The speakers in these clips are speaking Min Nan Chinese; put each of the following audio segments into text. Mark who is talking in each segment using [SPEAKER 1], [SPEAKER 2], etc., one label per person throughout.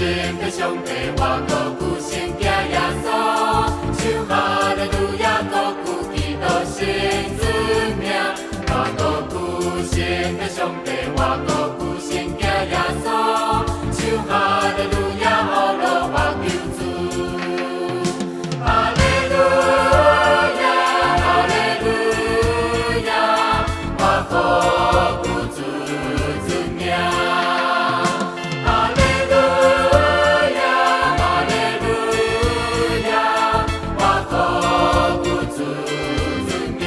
[SPEAKER 1] 神的上帝，我高舉聖囝耶穌，唱哈利路亞，高舉基督聖子名。我高舉神的上帝，我高舉聖囝耶穌，唱哈利路亞，呵咾我救主。哈利路亞，哈利路亞，我高舉主子名。哈利路亞，哈利路亞，我高舉主子名。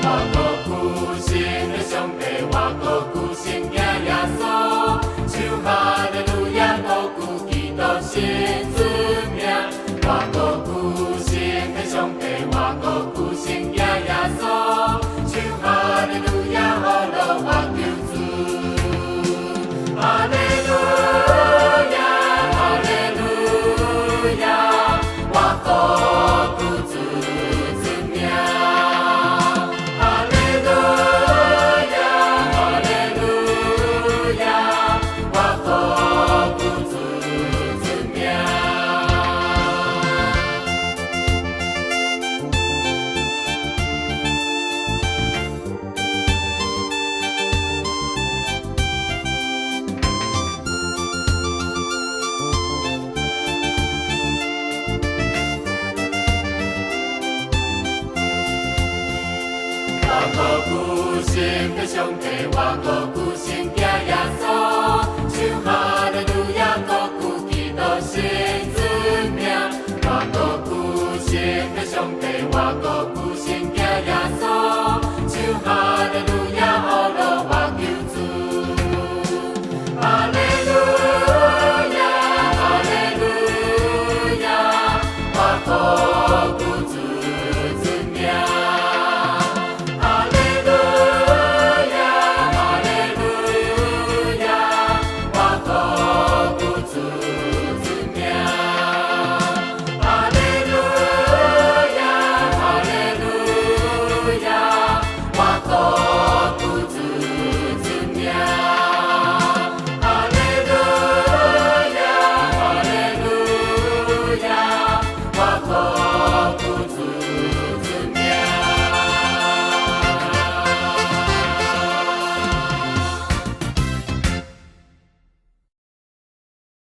[SPEAKER 1] 我高舉神的上帝，我高舉聖囝耶穌，唱哈利路亞，高舉基督聖子名。我高舉神的上帝，我高舉聖囝耶穌，唱哈利路亞，呵咾我救主。哈利路亞，哈利路亞，我高舉主子名。哈利路亞，哈利路亞，我高舉主子名。我高舉神的上帝，我高舉聖囝耶穌，唱哈利路